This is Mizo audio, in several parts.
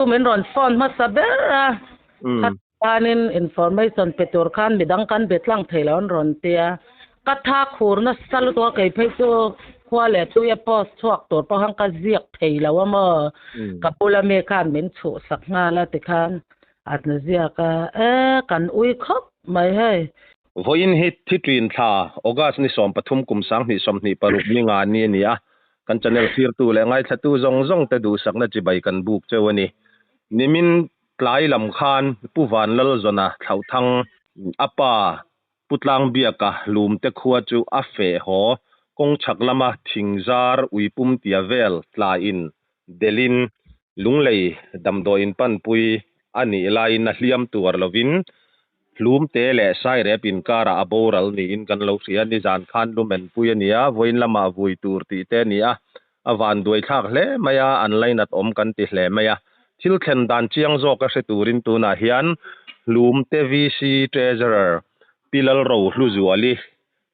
Min rawn phone hmasa ber a, khanin information pe tur khan midang kan be tlang thei lo an rawn ti a. Ka tha khur nasa lutuk a, kei phei chu khua leh tuia post chhuak tur pawh khan ka ziak thei lo a maw. Ka bula mi khan min chhuhsak nghal a tikhan an ziak a, e kan ui khawp mai hei. Vawiin hi thi ṭin thla, August ni 13 kum 2026 ni nga ni a ni a, kan channel thlirtu leh ngaithlatu zawng zawng te duhsakna chibai kan buk cheu a ni. Nimin tlai lam khan Pu Vanlalzawna Thlauhthang a pa Pu Tlangbiaka Lumte khua chu a feh haw kawng chhak lama thingzar uipum tia vel tlaiin delhin Lunglei damdawiin panpui a nih laiin a hliam tuar lovin Hlumte leh Sairep inkarah a boral niin kan lo hria. Nizan khan lumenpui a ni a, vawiin lamah vui tur tih te a ni a, a vanduai thlak hle mai a, an lainat awm kan ti hle mai a. Thil thlen dan chiang zawk a hre turin tunah hian Hlumte VC Treasurer Pi Lalrohluzuali,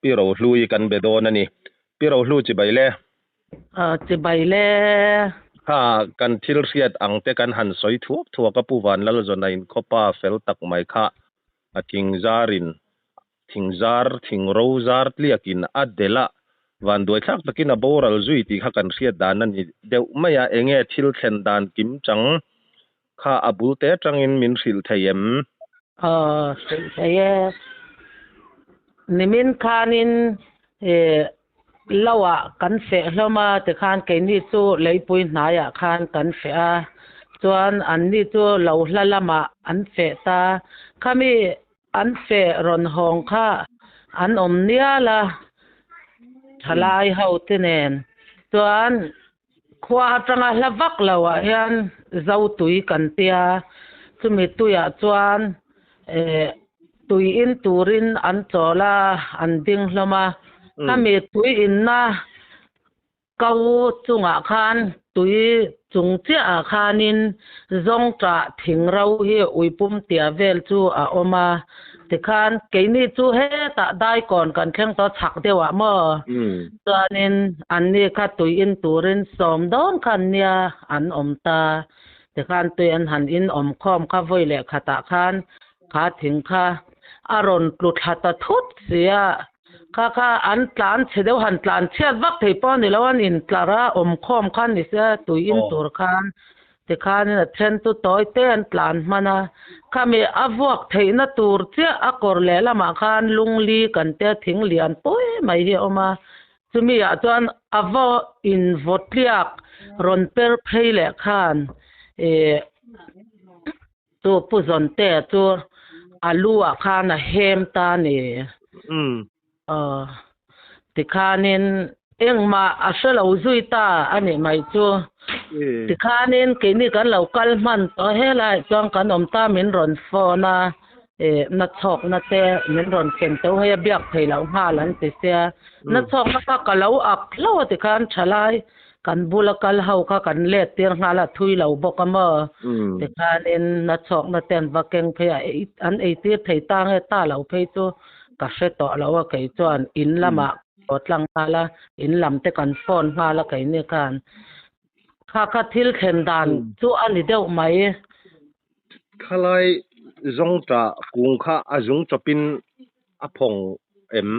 Pi Rohlui kan be dawn a ni. Pi Rohlu chibai le. Chibai le. Kha kan thil hriat ang te kan han sawi thuak thuak a, Pu Vanlalzawna inkhawpa fel tak mai kha a thingzarin thingzar thingro zar tliakin a delh a, vanduaithlak takin a boral zui tih kha kan hriat dan a ni deuh mai a, enge thil thlen dan kim chang kha a bul te atangin min hrilh thei em? Aw, hrilh thei e. Nimin khanin lo ah kan feh hlawm a, tikhan keini chu leipui hnaiah khan kan feh a, chuan anni chu lo hla lamah an feh ta. Khami an feh rawn hawng kha an awm nial a, thalai ho te nen chuan Khua atanga hla vak lo ah hian zo tui kan tia, chumi tuiah chuan eh tui in turin an chawl a, an ding hlawm a. Khami tui inna ko chungah khan tui chung chiah ah khanin zawngṭah thing ro hi uipum tia vel chu a awm a. Tikhan keini chu hetah daikawn kan thleng tawh chhak deuh ah maw? Chuanin anni kha tui in turin sawm dawn kha an nia an awm ta. Tikhan tui an han in awm khawm kha vawi leh khatah khan kha thing kha a rawn tlu thla ta thut si a. Kha kha an tlan chhe deuh han tlan chhiat vak thei pawh a ni lo an intlar a awm khawm kha ni sia tui in tur khan. Tikhanin a then chu tawi te an tlan hman a, khami a vuak theihna tur chiah a kawr lehlamah khan lungli kan te thing lian pui mai hi a awm a, chumi ah chuan a vaw in vaw tliak rawn per phei leh khan ih chu Pu Zawntea chu a lu ah khan a hem ta a ni. Aw, tikhanin engmah a hre lo zui ta a nih mai chu. Tikhanin keini kan lo kal hman tawh helaiah chuan kan awm ta min rawn phone a, ih na chhawkna te min rawn ken teuh hei a biak thei loh nghal an ti sia. Na chhawkna kha ka lo ak hlauh a tikhan thalai kan bula kal ho kha kan let tir nghal a thui lo bawk a maw. Tikhanin na chhawkna te an va keng phei a, an eitir thei ta nge ta lo phei chu. Ka hre tawh lo a kei chuan in lamah ka haw tlang nghal a, in lam te kan phone nghal a keini khan. Kha kha thil thlen dan chu a ni deuh mai. Khalai zawngṭah kung kha a zung chawpin a phawng em?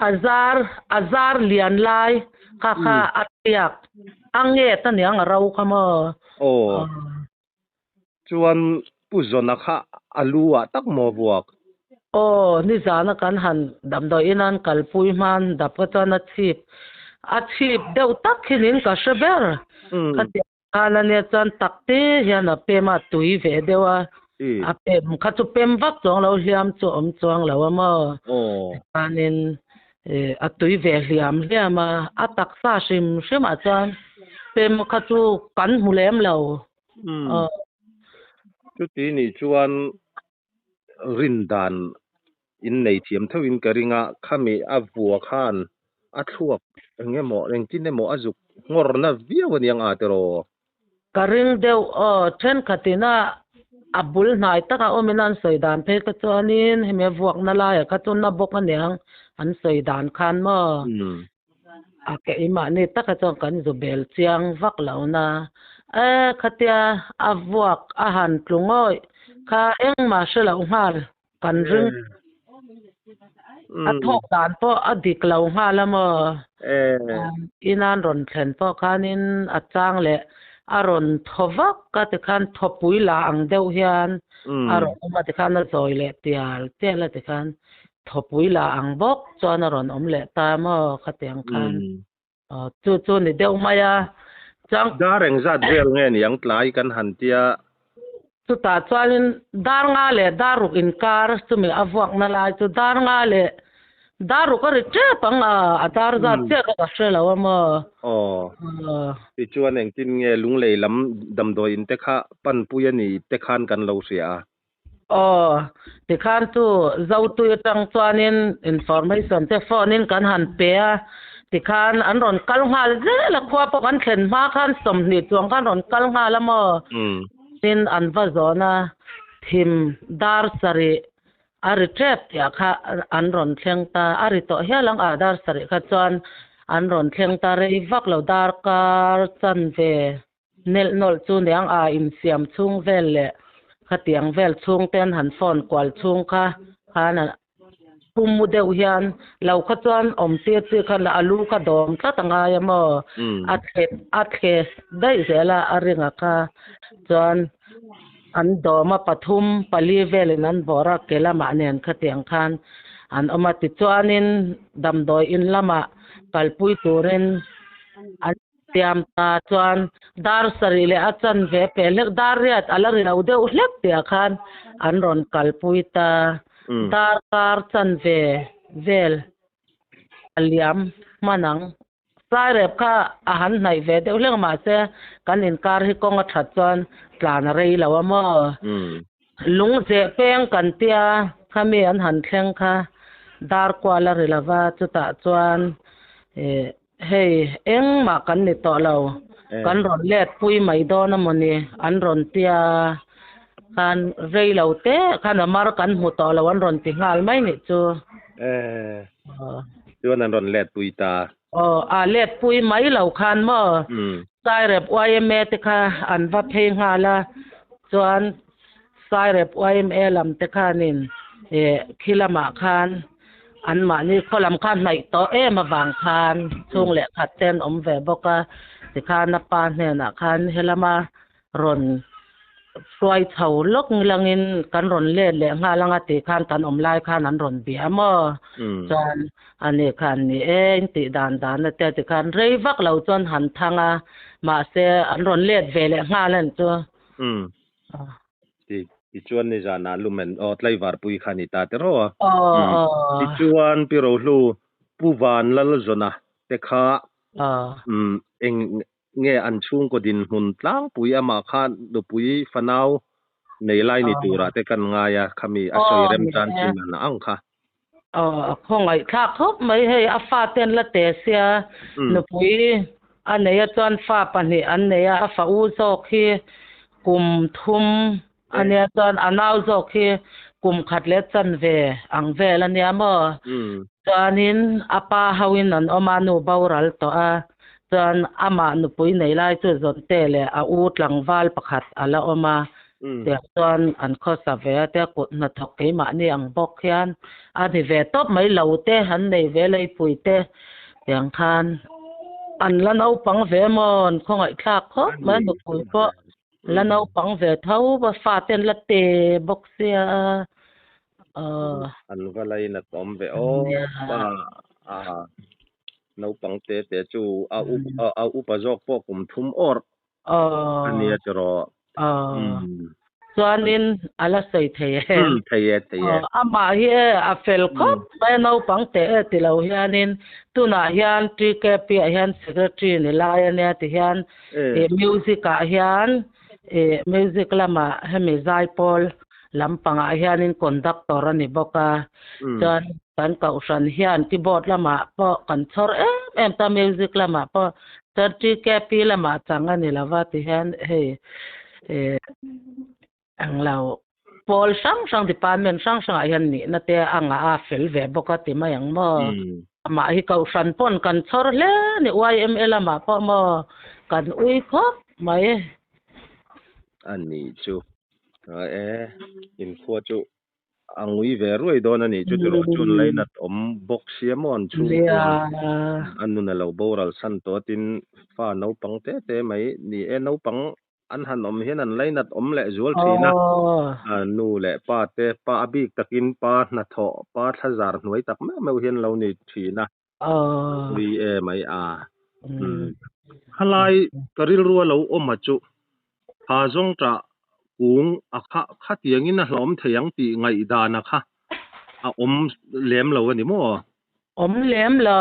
A zar a zar lian lai kha kha a tliak a nget a niang a ro kha maw? Aw. Chuan Pu Zawna kha a lu ah tak maw vuak? Aw, nizana kan han damdawi in an kalpui hman dap kha chuan a chhip a chhip deuh tak hi nin ka hre ber. Khatiang khan ania chuan tak te hian a pem a, a tui ve deuh a, a pem kha chu pem vak chuang lo hliam chu awm chuang lo a maw. Chuanin a tui ve hliam hliam a, a taksa hrim hrim ah chuan pem kha chu kan hmu lem lo. Chuti nih chuan rin dan in nei thiam theuhin ka ring a, khami a vua khan a thluak eng emaw engtin emaw a zuk nghawrna viau aniang a tiraw? Ka ring deuh aw, thenkhatin a a bul hnai taka awmin an sawi dan phei kha chuanin hemi a vuakna laiah kha chu na bawk aniang an sawi dan khan maw? A keimahni taka chuan kan zu bel chiang vak lo na. E khatia a vuak a han tlu ngawih kha engmah hre loh nghal kan ring. A thawk dan pawh a dik lo nghal a maw? Inan rawn thlen pawh khanin a chang leh a rawn thaw vak a tikhan thawpui la ang deuh hian a rawn awm a tikhan a zawi leh tial tial a tikhan thawpui la ang bawk chuan a rawn awm leh ta maw khatiang khan. Chu chu ni deuh mai a. Chuan. Dar engzat vel nge niang tlai kan han tia. Chutah chuanin dar nga leh dar ruk inkar chumi a vuakna lai chu dar nga leh dar ruk a ri tep ang a, a dar zat chiah kha ka hre lo a maw. Aw. Tichuan engtin nge Lunglei lam damdawi in te kha panpui a ni te khan kan lo hria a. Aw, tikhan chu Zotui atang chuanin information te phone in kan han pe a, tikhan an rawn kal nghal zel a, khua pawh kan thlen hma khan 20 chuang khan rawn kal nghal a maw? Tin an va zawn a, thim dar sarih a ri tep tih kha an rawn thleng ta, a ri tawh hial ang a dar sarih kha chuan an rawn thleng ta rei vak lo darkar chanve. Nelh nawlh chu niang a insiam chhung vel leh khatiang vel chhung te an han phone kual chhung kha khan a pum mu deuh hian lo kha chuan awm tir chi khan a lu kha dawm tlat a ngai a maw a thle a thle daih zel a a ringa kha chuan an dawm a pathum pali velin an bawr a ke lamah nen khatiang khan an awm a tichuanin damdawi in lamah kalpui turin an Siam ta chuan dar sarih leh a chanve peh hlek, dar riat a la ri lo deuh hlek tihah khan an rawn kalpui ta. Dar kar chanve vel a liam hman ang. Sairep kha a han hnaih ve deuh hlek a mahse kan inkar hi kawng a that chuan tlan a rei lo a maw? Lungzeh peng kan tia khami an han thleng kha dar kual a ri lo va, chutah chuan ih Hei, engmah kan ni tawh lo. Kan rawn let pui mai dawn a mawni an rawn tia khan rei lo te khan a mar kan hmu tawh lo an rawn ti nghal mai nih chu. Chuan an rawn let pui ta. Aw, a let pui mai lo khan maw? Sairep YMA te kha an va phei nghal a, chuan Sairep YMA lam te khanin khi lamah khan anmahni khaw lam kha hnaih tawh em avang khan chhung leh khat te an awm ve bawk a, tikhan a pa hnenah khan helama rawn hruai chho lawk ngilangin kan rawn let leh nghal anga tih khan kan awm lai khan an rawn bia maw? Chuan ani khan ni e in tih dan dan a tia tikhan rei vak lo chuan han thang a, mahse an rawn let ve leh nghal a ni chu. Ti tichuan nizanah lumen aw tlaivar pui kha ni ta tiraw a. Tichuan Pi Rohlu Pu Van Lalzawna te kha eng nge an chhungkaw dinhmun tlangpui amah kha nupui fanau nei lai ni turah te kan ngai a khami a sawi rem chan chin an ang kha. Aw a khawngaih thlak khawp mai hei a fa te an la te sia nupui a nei a chuan fa pahnih an nei a a fa u zawk hi kum thum a nia chuan a nau zawk hi kum khat leh chanve ang vel a nia maw chuanin a pa hoin an awm a nu boral tawh a chuan amah nupui nei lai chu Zawnte leh a u tlangval pakhat a la awm a Tiang chuan an khawsa ve a tia kut hnathawk keimahni ang bawk hian a ni ve tawp mai lo te an nei ve leipui te tiang khan an la naupang ve maw an khawngaihthlak khawp mai nupui pawh la naupang ve tho a fate an la te bawk sia aw. An va lainat awm ve aw a naupang te te chu a upa zawk pawh kum thum awrh Aw. A nia tiraw. Aw. Chuanin a la sawi thei e. Thei e, thei e. Amah hi e a fel khawp mai a naupang teh e ti lo hianin tunah hian TKP ah hian secretary ni lai a nia ti hian ih music ah hian ih music lamah hemi zaipawl lampangah hianin conductor a ni bawk a chuan Kan kohhran hian keyboard lamah pawh kan chhawr em em ta, music lamah pawh chuan TKP lamah chang a ni lova ti hian hei eh englo pawl hrang hrang department hrang hrangah hian nihna te a ngah a fel ve bawk a ti mai ang maw. Amah hi kohhran pawn kan chhawr hle a ni, YMA lamah pawh maw kan ui khawp mai. A nih chu. E, in khua chu a ngui ve ruai dawn a nih chu tiraw chuan lainat awm bawk sia maw an chhungkua a nun a lo boral san tawh tin fa naupang te te mai ni e naupang an han awm hian an lainat awm leh zual thin a a nu leh pa te pa a bik takin pa hnathawh pa thlazar hnuai tak meuh meuh hian lo ni thin a ui e mai a khalai ka rilru a lo awm a chu ha zawng tah kung a kha khatiangin a hlawm thei ang tih ngaihdan a kha a awm lem lo a ni maw? Awm lem lo.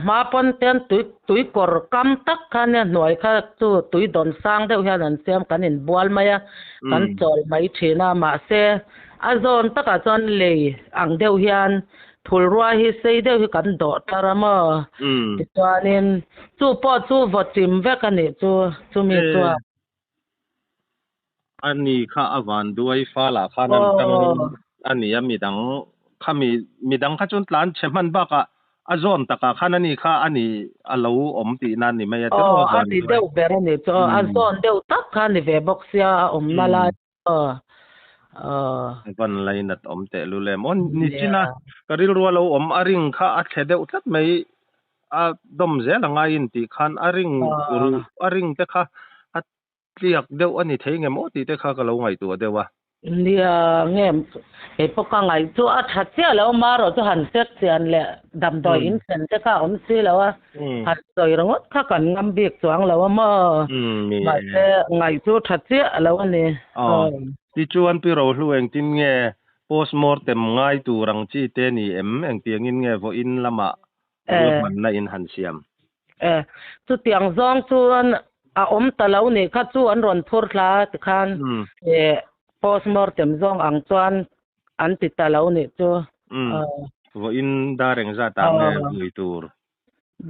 Hma pawn ten tui tui kawr kam tak kha nia hnuai kha chu tui dawn sang deuh hian an siam kan inbual mai a, kan chawl mai thin a. Mahse, a zawn takah chuan lei ang deuh hian phulrua hi sei deuh hi kan dawh tlar a maw? Tichuanin chu pawh chu vaw chim vek a nih chu chumi chuan. A ni kha a van duai fal ah khan an tang a ni a midang kha mi midang kha chuan tlan chhe hman bakah a zawn takah khan a ni kha a ni a lo awm tihna a ni mai a tiraw a ni deuh ber a ni chu a zawn deuh tak kha a ni ve bawk sia a awmna lai A van lainat awm teh lul em aw ni china ka rilru a lo awm a ring kha a thle deuh tlat mai a dawm zel a ngai in tih khan a ring ruh a ring te kha a tliak deuh a ni thei ngem aw tih te kha ka lo ngaihtuah deuh a. Nia nge kei pawh ka ngaih chu a tha chiah lo marawh chu han check chian leh damdawi in thlen te kha a awm si lo a, han sawi ringawt kha kan ngam bik chuang lo a maw? Mahse ngaih chu tha chiah lo a ni. Aw tichuan Pi Rohlu engtin nge postmortem ngai tur ang chi te ni em? Engtiangin nge vawiin lamah ruahmanna in han siam? E, chutiang zawng chuan a awm ta lo nih kha chu an rawn phur thla tikhan e postmortem zawng ang chuan an ti ta lo nih chu. Vawiin dar engzat ah nge vui tur?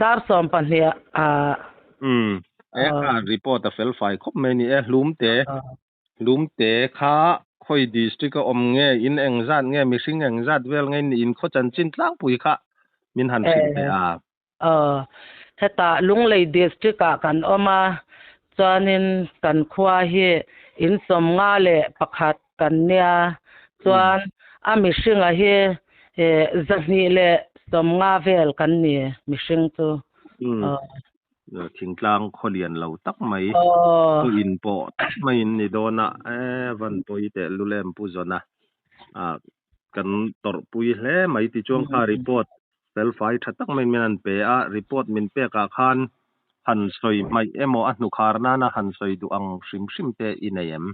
Dar 12 ah. E kha report a fel fai khawp mai ni e hlumte. Lumte kha khawi district a awm nge, in engzat nge, mihring engzat vel nge in in khaw chanchin tlangpui kha min han hrilh teh a. Aw, hetah Lunglei district ah kan awm a, chuanin kan khua hi in 51 kan nia, chuan a mihringa hi 250 vel kan ni mihring chu. Aw. Thingtlang khawlian lo tak mai, khaw in pawh tak mai in ni dawn a, e van pawi teh lul em Pu Zawna ah kan tawrhpui hle mai tichuan kha report felfai tha tak mai min han pe a, report min pek ah khan han sawi hmaih emaw a hnukhar nana han sawi duh ang hrim hrim te i nei em?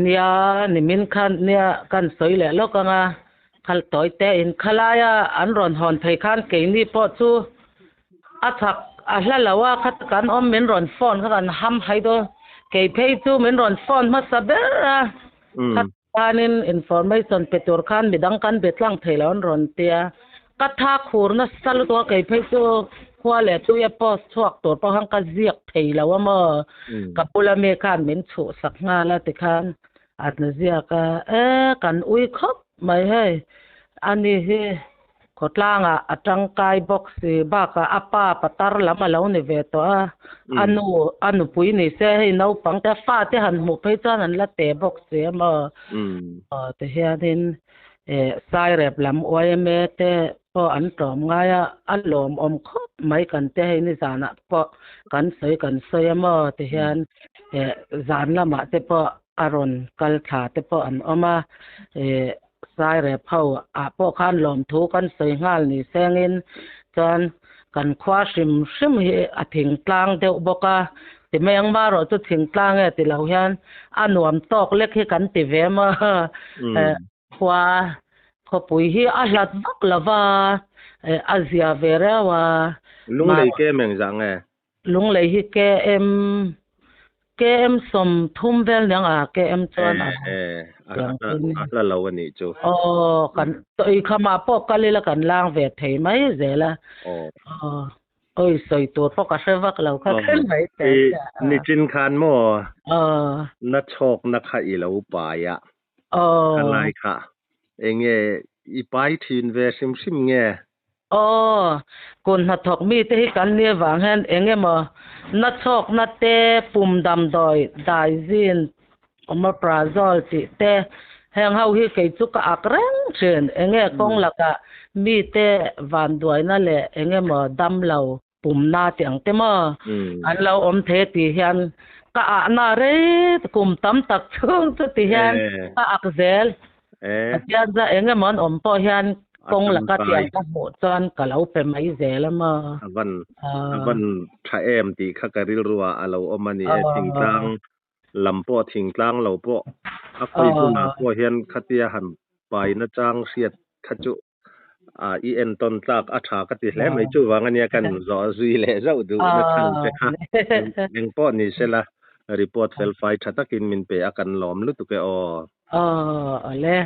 Nia, nimin khan nia kan sawi leh lawk ang a, khal tawi te in khalaia an rawn hawn phei khan keini pawh chu a chak a hla lo a, kha kan awm min rawn phone kha kan ham hai dawn, kei phei chu min rawn phone hmasa ber a, kha khanin information pe tur khan midang kan be tlang thei lo an rawn tia, ka tha khur nasa lutuk a kei phei chu khua leh tuia post chhuak tur pawh khan ka ziak thei lo a maw, ka bula mi khan min chhuh sak nghal a tikhan an ziak a, e kan ui khawp mai hei ani hi. Khawtlangah a tangkai bawk si bakah a pa patar lam a lo ni ve tawh a, a nu a nupui ni se hei naupang te fa te han hmuh phei chuan an la te bawk si a maw? Aw ti hianin eh Sairep lam yma te pawh an tlawm ngai a, a lawmawm khawp mai kan te hei nizanah pawh kan sawi kan sawi a maw ti hian eh zan lamah te pawh a rawn kal thla te pawh an awm a eh Sairep ho ah pawh khan lawmthu kan sawi nghal ni sengin chuan kan khua hrim hrim hi a thingtlang deuh bawk a, ti mai ang marawh chu thingtlang e ti lo hian a nuam tawk lek hi kan ti ve maw khua khawpui hi a hlat vak lo va a zia ve reuh a. Lunglei kem engzah nge? Lunglei hi KM KM 30 vel niang a KM chuan a a hla lo a nih chu. Aw kan tawih khamah pawh kal ila kan lang ve thei mai zel a. Aw awi sawi tur pawh ka hre vak lo kha kher mai te. Nichin khan maw na chhawk na kha i lo pai a. Aw Khalai kha enge i pai thin ve hrim hrim nge? Aw, kut hnathawk mite hi kan nih avang hian eng emaw nachhawkna te, pum damdawi, daizin, omeprazole tih te, heng ho hi kei chu ka ak reng thin. Eng nge kawng lakah mite vanduaina leh eng emaw damlo pumna tih ang te maw an lo awm thei a tih hian ka ahna rei kum tam tak chhung chu ti hian ka ak zel. Pathian chuan eng emaw an awm pawh hian kawng laka tiang ka hmuh chuan ka lo pe mai zel a maw. A van a van tha em tih kha ka rilru ah a lo awm a ni e. Thingtlang lam pawh thingtlang lo pawh a khawi hmunah pawh hian khatia han pai nachang hriat kha chu a i entawn tlak a tha ka ti hle mai. Chuvang ania kan zawh zui leh zauh duh na chhan che kha. Eng pawh ni sela report fel fai tha takin min pe a kan lawm lutuk e aw. Aw awle.